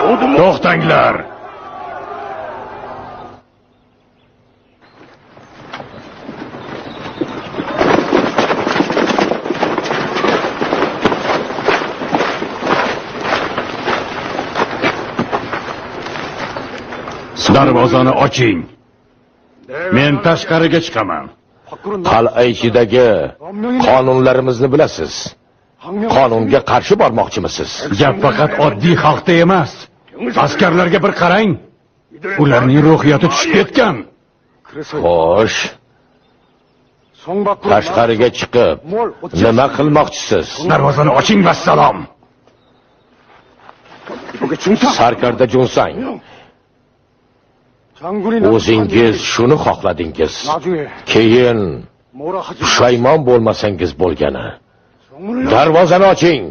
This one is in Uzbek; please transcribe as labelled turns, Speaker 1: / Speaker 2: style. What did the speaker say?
Speaker 1: To'xtanglar. Darvozani oching. Men tashqariga chiqaman.
Speaker 2: Qal'a ichidagi qonunlarimizni bilasiz. Qonunga qarshi bormoqchimisiz?
Speaker 1: Gap faqat oddiy xalqda emas. Askarlarga bir qarang. Ularning ruhiyati tushib ketgan.
Speaker 2: Xo'sh. Tashqariga chiqib nima qilmoqchisiz?
Speaker 1: Darvozani oching, vassalom.
Speaker 2: Sarkarda Junsang, o'zingiz shuni xohladingiz. Keyin pushaymon bo'lmasangiz bo'lgani. Darvozani oching.